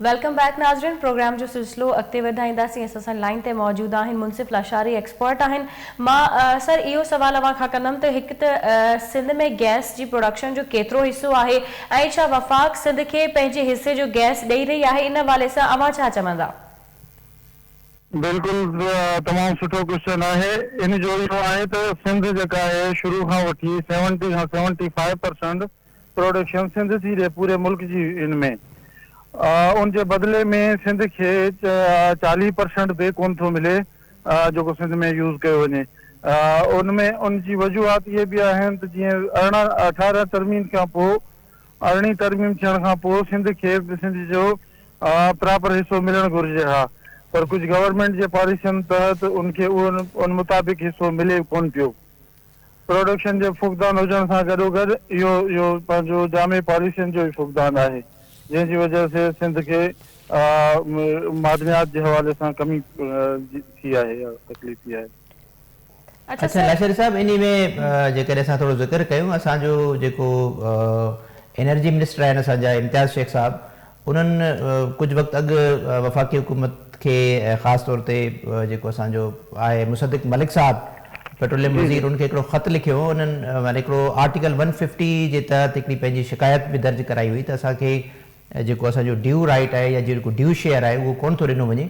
Welcome back ناظرين programme جو سلسلو اڳتي وڌائينداسين اسان سان لائين تي موجود آهن منصف لاشاري ايڪسپرٽ آهن مان سر اهو سوال اوهان کان ڪندم ته هڪ ته سنڌ ۾ گئس جي پروڊڪشن جو ڪيترو حصو آهي ۽ ڇا وفاق سنڌ کي پنهنجي حصي جو گئس ڏئي رهي آهي ان حوالي سان اوهان ڇا چوندا؟ بلڪل تمام سٺو ڪوئسچن آهي ان جو اهو آهي ته سنڌ جيڪا آهي شروع کان وٺي سيونٽي کان seventy five percent production Sindh ٿي ڏي پوري ملڪ جي ان ۾ ان جي بدلي ۾ سنڌ کي 40 پرسنٽ به ڪون ٿو ملي جيڪو سنڌ ۾ يوز ڪيو وڃي ان ۾ ان جي وجوهات اهي به آهن ته جيئن 18 18 ترميم کان پوء ارڙهين ترميم ٿيڻ کان پوء سنڌ کي سنڌ جو پراپر حصو ملڻ گهرجي ها پر ڪجهه گورنمينٽ جي پاليسين تحت ان کي اهو ان مطابق حصو ملي ڪون پيو. پروڊڪشن جي فقدان هجڻ سان گڏوگڏ اهو اهو پنهنجو جامع پاليسين جو به فقدان آهي جنهن جي وجهه سي سنڌ کي معدنيات جي حوالي سان ڪمي ٿي آهي يا تڪليف ٿي آهي. اڇا لاشاري صاحب انهي ۾ جيڪڏهن اسان ٿورو ذڪر ڪيون اسان جو جيڪو انرجي منسٽر آهن اسان جا امتياز شيخ صاحب انهن ڪجهه وقت اڳ وفاقي حڪومت کي ۽ خاص طور تي جيڪو اسان جو آهي مصدق ملڪ صاحب پيٽروليم وزير ان کي هڪڙو خط لکيو هو انهن معني هڪڙو آرٽيڪل ون ففٽي جي تحت هڪڙي پنهنجي شڪايت به درج ڪرائي هئي ته اسان کي جيڪو اسان جو ڊيو رائيٽ آهي يا جيڪو ڊيو شيئر آهي اهو ڪونه ٿو ڏنو وڃي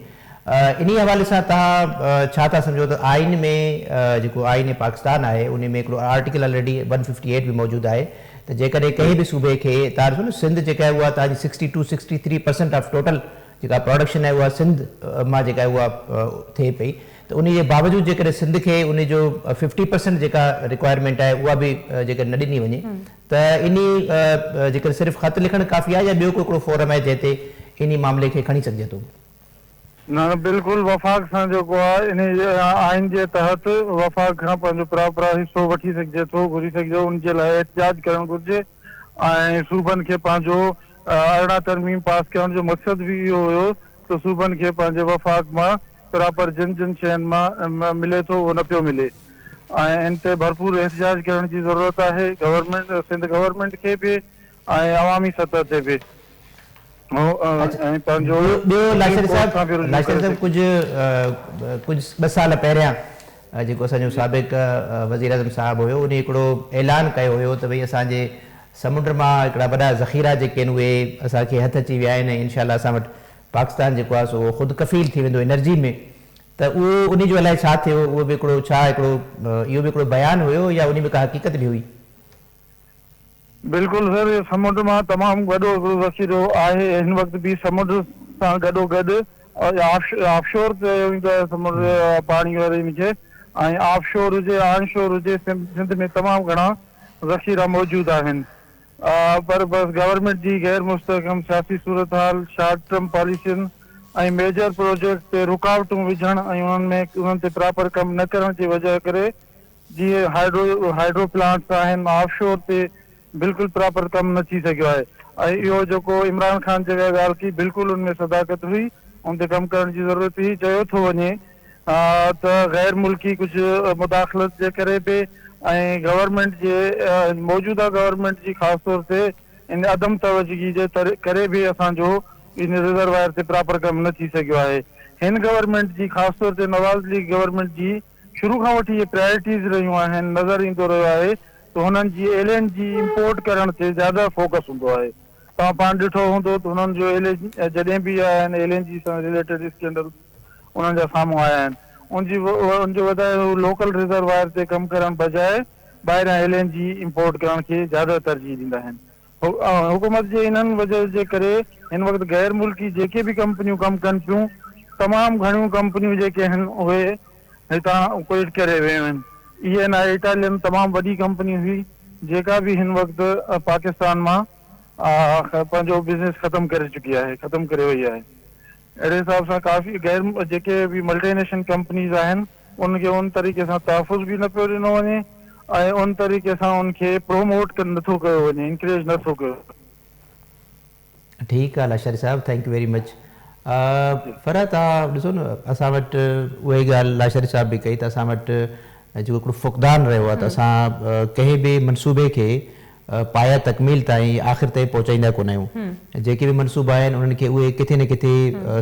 انهي حوالي سان توهان ڇا ٿا سمجهو ته آئين ۾ جيڪو آئين پاڪستان آهي انهي ۾ هڪڙو article already one fifty eight به موجود آهي ته جيڪڏهن ڪنهن به صوبي کي توهان ڏسو نه سنڌ جيڪا آهي اها توهان جي sixty two sixty three percent of total جيڪا پراڊڪشن آهي اها سنڌ مان جيڪا آهي اها ٿئي پئي ته انهي جي باوجود جيڪڏهن سنڌ کي انهي جو ففٽي پرسنٽ جيڪا رڪوائرمينٽ آهي اها به جيڪڏهن نه ڏني وڃي ته انهي جيڪڏهن صرف خط لکڻ ڪافي آهي يا ٻيو ڪو هڪڙو فورم آهي جنهن تي انهي معاملي کي کڻي سگهجي ٿو. نه نه بلڪل وفاق سان جيڪو آهي انهي آئين جي تحت وفاق کان پنهنجو پراپرا حصو وٺي سگهجي ٿو گهري سگهجي ان جي لاء احتجاج ڪرڻ گهرجي ۽ صوبن کي پنهنجو 18 ترميم پاس ڪرڻ جو مقصد به اهو هيو ته صوبن کي پنهنجي وفاق مان پراپر جن جن شين مان ملي ٿو اهو نه پيو ملي ۽ ان تي ڀرپور احتجاج ڪرڻ جي ضرورت آهي گورنمينٽ سنڌ گورنمينٽ کي به ۽ عوامي سطح تي به. ۽ پنهنجو ٻيو سپريم لاشاري ڪورٽ صاحب سان به رجوع لاشاري ڪري صاحب سگهي. ڪجهه ڪجهه ٻه سال پهريان جيڪو اسان جو سابق وزيراعظم صاحب هيو انهي هڪڙو اعلان ڪيو هيو ته ڀئي اسان جي سمنڊ مان هڪڙا وڏا ذخيرا جيڪي آهن اهي اسان کي هٿ اچي ويا آهن ۽ انشاء الله اسان وٽ پاڪستان جيڪو آهي سو خود ڪفيل ٿي ويندو انرجي ۾ ته اهو انهي جو الائي ڇا ٿيو اهو به هڪڙو ڇا هڪڙو اهو به هڪڙو بيان هيو يا انهي ۾ ڪا حقيقت به هئي. بلڪل سر سمنڊ مان تمام وڏو هڪڙو ذخيرو آهي هن وقت به سمنڊ سان گڏو گڏ آف شور چيو ويندو آهي سمنڊ پاڻي واري ان کي ۽ آف شور هجي آن شور هجي سنڌ ۾ تمام گهڻا ذخيرا موجود آهن پر بس گورنمينٽ جي غير مستحڪم سياسي صورتحال شارٽ ٽرم پاليسين ۽ ميجر پروجيڪٽ تي رڪاوٽون وجهڻ ۽ انهن ۾ انهن تي پراپر ڪم نه ڪرڻ جي وجهه ڪري جيئن هائيڊرو هائيڊرو پلانٽس آهن آف شور تي بلڪل پراپر ڪم نه ٿي سگهيو آهي ۽ اهو جيڪو عمران خان جيڪا ڳالهه ڪئي بلڪل ان ۾ صداقت هئي ان تي ڪم ڪرڻ جي ضرورت هئي چيو ٿو وڃي ته غير ملڪي ڪجهه مداخلت جي ڪري به ۽ گورنمينٽ جي موجوده گورنمينٽ جي خاص طور تي ان عدم توجگي جي ڪري به اسان جو ان ريزروائر تي پراپر ڪم نه ٿي سگهيو آهي هن گورنمينٽ جي خاص طور تي نواز ليگ گورنمينٽ جي شروع کان وٺي اهي پرائرٽيز رهيون آهن، نظر ايندو رهيو آهي ته هنن جي ايل اين جي امپورٽ ڪرڻ تي زياده فوڪس هوندو آهي. توهان پاڻ ڏٺو هوندو ته هنن جو ايل اين جڏهن به آيا آهن ايل اين جي سان رليٽيڊ اسڪينڊل انهن جا سامهون آيا آهن ان جي ان جو وڌائي هو لوڪل ريزروائر تي ڪم ڪرڻ بجاء ٻاهريان ايل اين جي امپورٽ ڪرڻ کي زياده ترجيح ڏيندا آهن. حڪومت جي انهن وجهه جي ڪري هن وقت غير ملڪي جيڪي به ڪمپنيون ڪم ڪن پيون تمام گهڻيون ڪمپنيون جيڪي آهن اهي هتان ڪوئٽ ڪري ويون آهن. اي اين آء اٽالين تمام وڏي ڪمپني هئي جيڪا به هن وقت پاڪستان مان پنهنجو بزنس ختم ڪري چڪي آهي ختم ڪري وئي آهي. اهڙي حساب سان ڪافي غير جيڪي به ملٽي نيشن ڪمپنيز آهن ان کي ان طريقي سان تحفظ به نه پيو ڏنو وڃي ۽ ان طريقي سان ان کي پروموٽ نه ٿو ڪيو وڃي انڪريج نه ٿو ڪيو وڃي. ٺيڪ آ لاشاري صاحب thank you very much Farah توهان ڏسو نه اسان وٽ اها ئي ڳالهه لاشاري صاحب به ڪئي ته اسان وٽ جيڪو هڪڙو فقدان رهيو آ ته اسان ڪنهن به منصوبي کي پايه تڪميل تائين آخر تائين پهچائيندا ڪونه آهيون. جيڪي به منصوبا آهن انهن کي اهي ڪٿي نه ڪٿي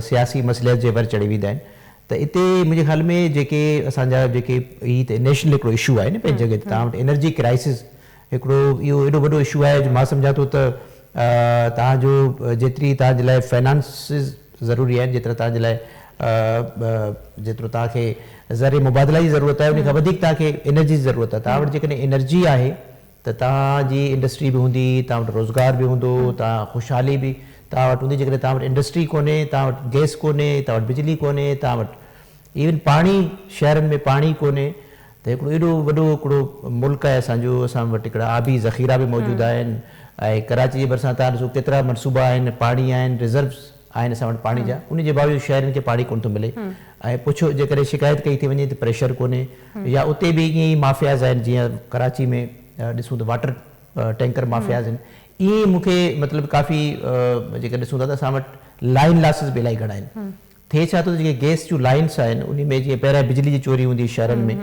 سياسي مصلحت جي ور چڙهي ويندا آهن ته اتي منهنجي خيال ۾ جيڪي اسان جا جيڪي هي ته نيشنل هڪڙو اشو آهي نه پنهنجي جڳهه تي توهان وٽ انرجي ڪرائسز هڪڙو اهو ايڏو وڏو اشو آهي جو مان سمجهان ٿو ته توهان جو جيتري توهان جي لاء فنانسز ضروري آهن جيترا توهان جي لاء جيترو توهان کي زر مبادله جي ضرورت آهي ان کان وڌيڪ توهان کي انرجي جي ضرورت آهي توهان وٽ جيڪڏهن انرجي آهي ته توهان جي انڊسٽري به هوندي، توهان وٽ روزگار به هوندو، توهان خوشحالي به توهان وٽ هوندي، جيڪڏهن توهان وٽ انڊسٽري ڪونهي، توهان وٽ گئس ڪونهي، توهان وٽ بجلي ڪونهي، توهان وٽ ايون پاڻي شهرن ۾ پاڻي ڪونهي ته هڪڙو ايڏو وڏو هڪڙو ملڪ آهي اسان جو، اسان وٽ هڪڙا آبي ذخيرا به موجود آهن ۽ ڪراچي جي ڀرسان توهان ڏسو ڪيترا منصوبا آهن، پاڻي آهن، ريزروز آهن اسان وٽ پاڻي جا، ان جي باوجود شهرين کي پاڻي ڪونه ٿو ملي ۽ پڇو جيڪڏهن شڪايت ڪئي ٿي وڃي ته پريشر ڪونهي. يا اتي به ائين ئي مافياز آهن جيئن ڪراچي ۾ ڏسون ته واٽر ٽينڪر مافياز آهن ائين ئي مون کي مطلب ڪافي جيڪي ڏسون ٿا ته اسان وٽ لائن لاسز به الاهي گهڻا آهن ٿئي ڇا ٿو ته جيڪي گئس جون لائنس آهن انهي ۾ جيئن پهريان بجلي جي چوري هوندي هئي شهرن ۾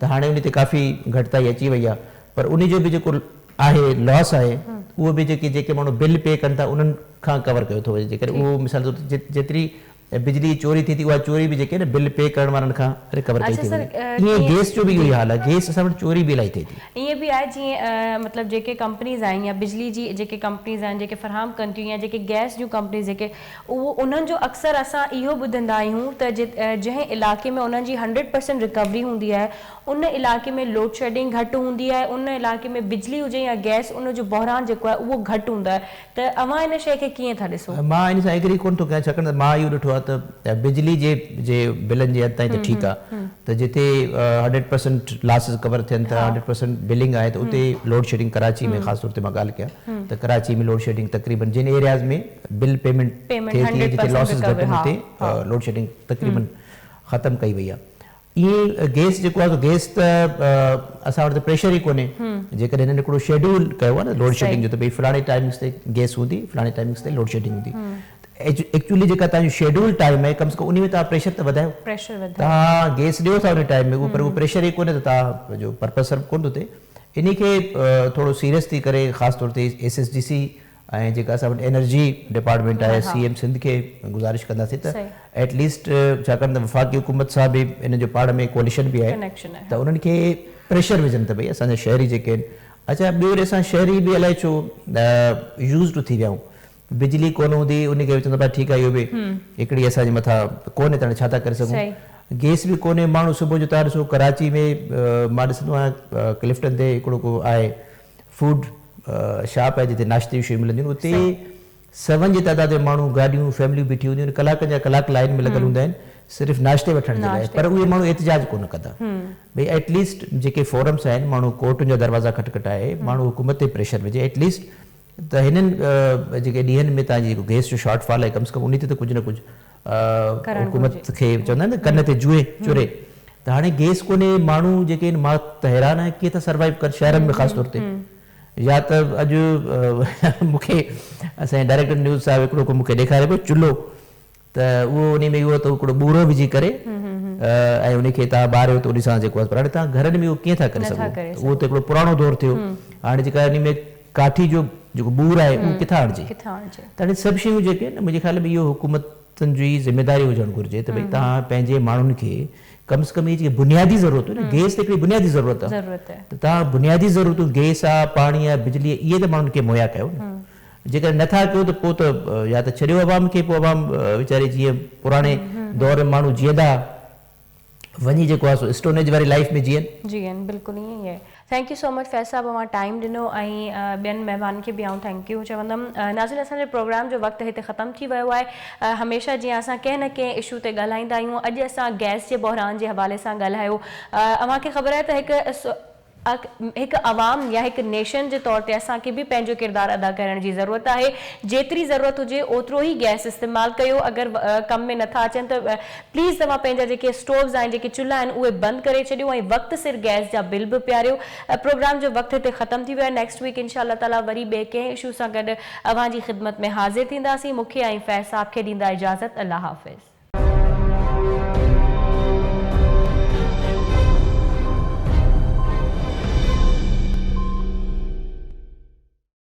ته هاڻي انهي تي ڪافي گهٽتائي اچي وئي آهي پر انهي جو به جيڪو آهي لاس آهي اهو به جيڪي جيڪي ماڻهو بل پي ڪن ٿا انهن کان ڪور ڪيو ٿو وڃي جيڪڏهن اهو مثال طور جيتري ۽ بجلي جي چوري ٿئي ٿي اها چوري به جيڪي نه بل پي ڪرڻ وارن کان رڪور ڪئي ٿي وڃي ائين گيس جو به اهو ئي حال آهي گيس اسان وٽ چوري به الاهي ٿئي ٿي. ائين به آهي جيئن مطلب جيڪي ڪمپنيز آهن يا بجلي جي جيڪي ڪمپنيز آهن جيڪي فراهم ڪن ٿيون يا جيڪي گئس جون ڪمپنيز جيڪي اهو انهن جو اڪثر اسان اهو ٻڌندا آهيون ته جنهن علائقي ۾ انهن جي هنڊريڊ پرسينٽ رڪوري هوندي آهي ان علائقي ۾ لوڊشيڊنگ گهٽ هوندي آهي ان علائقي ۾ بجلي هجي يا گئس ان جو بحران جيڪو آهي اهو گهٽ هوندو آهي ته اوهان ان شيء کي ڪيئن ٿا ڏسو؟ مان ان سان ايگري ڪونه ٿو ڪيان ڇاڪاڻ ته مان اهو ڏٺو آهي ته بجلي جي جي بلن جي حد تائين ته ٺيڪ آهي ته جتي هنڊريڊ پرسنٽ لاسز ڪور ٿين ٿا هنڊريڊ پرسنٽ بلنگ آهي ته اتي لوڊ شيڊنگ ڪراچي ۾ خاص طور تي مان ڳالهه ڪيان ته ڪراچي ۾ لوڊ شيڊنگ تقريبن جن ايرياز ۾ بل پيمينٽ ٿئي ٿي جتي لاسز گهٽ آهن اتي لوڊ شيڊنگ تقريبن ختم ڪئي وئي آهي. ائين ئي گئس جيڪو آهي سو گئس ته اسان وٽ ته پريشر ئي ڪونهي جيڪڏهن هنن هڪڙو شيڊيول ڪيو آهي نه لوڊ شيڊنگ جو ته ڀئي فلاڻي ٽائمنگس تي گئس هوندي فلاڻي ٽائمنگس تي لوڊ شيڊنگ هوندي ته ايڪچولي جيڪا توهان جو شيڊول ٽائيم آهي ڪم سي ڪم انهي ۾ توهان پريشر ته وڌايو توهان گئس ڏيو ٿا انهي ٽائيم ۾ پر اهو پريشر ئي ڪونهي ته توهان جو پرپس سرو ڪونه ٿو ٿئي انهي کي ٿورو سيريس ٿي ڪري خاص طور تي ايس ايس ڊي سي ۽ جيڪا اسان وٽ انرجي ڊپارٽمينٽ آهي سي ايم سنڌ کي گذارش ڪنداسين ته ايٽ ليسٽ ڇاڪاڻ ته وفاقي حڪومت سان به انهن جو پاڻ ۾ ڪوئليشن به آهي ته انهن کي پريشر وجهن ته ڀئي اسان جا شهري جيڪي آهن اڇا ٻيو وري اسان شهري به الائي ڇو يوز ٽو ٿي ويا آهيون بجلي ڪونه هوندي ان کي چوندا پيا ٺيڪ آهي اهو به هڪڙي اسان جي مٿان ڪونهي ته هاڻي ڇا ٿا ڪري سگهون گيس به ڪونهي ماڻهو صبح جو تان ڏسو ڪراچي ۾ مان ڏسندو آهيان ڪلفٽن تي هڪڙو ڪو آهي فوڊ شاپ آهي جتي ناشتي جون شيون ملنديون آهن اتي سون جي تعداد ۾ ماڻهو گاڏيون فيمليون بيٺيون هونديون آهن ڪلاڪن جا ڪلاڪ لائين ۾ لڳل هوندا آهن صرف ناشتي وٺڻ جي لاء پر اهي ماڻهو احتجاج ڪونه ڪندا ڀئي ايٽ ليسٽ جيڪي فورمس آهن ماڻهو ڪورٽن جا دروازا کٽکٽائي ماڻهو حڪومت تي پريشر وجهي ايٽ ليسٽ ته هنن جيڪي ڏينهن ۾ تان جي جيڪو گئس جو شارٽ فال آهي ڪم سي ڪم انهي تي ته ڪجهه نه ڪجهه حڪومت کي چوندا آهن نه ڪن تي جوئي چري ته هاڻي گئس ڪونهي ماڻهو جيڪي آهن مان ته حيران آهيان ڪيئن ٿا سروائيو ڪن شهرن ۾ خاص طور تي يا ته اڄ مون کي اسان جي ڊائريڪٽر نيوز صاحب هڪڙو ڪو مون کي ڏيکاري پيو چلهو ته اهو انهي ۾ اهو ته هڪڙو ٻورو وجهي ڪري ۽ انهي کي توهان ٻاريو ته انهي سان جيڪو آهي پر هاڻي توهان گهرن ۾ اهو ڪيئن ٿا ڪري سگهو ته اهو ته هڪڙو پراڻو دور ٿيو هاڻي جيڪا انهي ۾ ڪاٺي جو جيڪو ٻور آهي اهو ڪٿان آڻجي ته هاڻي سڀ شيون جيڪي آهن نه منهنجي خيال ۾ اهو حڪومتن جي ذميداري هجڻ گهرجي ته ڀئي توهان پنهنجي ماڻهن کي ڪم از ڪم اهي جيڪي بنيادي ضرورتون آهن گئس ته هڪڙي بنيادي ضرورت آهي ته توهان بنيادي ضرورتون گئس آهي پاڻي آهي بجلي آهي اهي ته ماڻهن کي مهيا ڪيو نه جيڪڏهن نه ٿا ڪيو ته پوء ته يا ته ڇڏيو عوام کي پوء عوام ويچاري جيئن پراڻي دور ۾ ماڻهو جيئندا ها وڃي جيڪو آهي سو اسٽون ايج واري لائيف ۾ جيئن. جيئن بلڪل ائين ئي آهي. Thank you so much Faiz صاحب اوهان ٽائيم ڏنو ۽ ٻين مهمانن کي به آئون thank you چوندم. ناظرين اسان جي پروگرام جو وقت هتي ختم ٿي ويو آهي هميشه جيان اسان ڪنهن نه ڪنهن اشو تي ڳالهائيندا آهيون اڄ اسان گئس جي بحران جي حوالي سان ڳالهايو اوهان کي خبر آهي ته هڪ هڪ عوام يا هڪ نيشن جي طور تي اسان کي به پنهنجو ڪردار ادا ڪرڻ جي ضرورت آهي جيتري ضرورت هجي اوترو ئي گئس استعمال ڪيو اگر ڪم ۾ نٿا اچن ته پليز توهان پنهنجا جيڪي اسٽووز آهن جيڪي چلها آهن اهي بند ڪري ڇڏيو ۽ وقت سر گئس جا بل به پياريو پروگرام جو وقت هتي ختم ٿي ويو آهي نيڪسٽ ويڪ انشاء الله تعالي وري ٻئي ڪنهن اشو سان گڏ اوهان جي خدمت ۾ حاضر ٿينداسين مون کي ۽ فيض صاحب کي ڏيندا اجازت الله حافظ.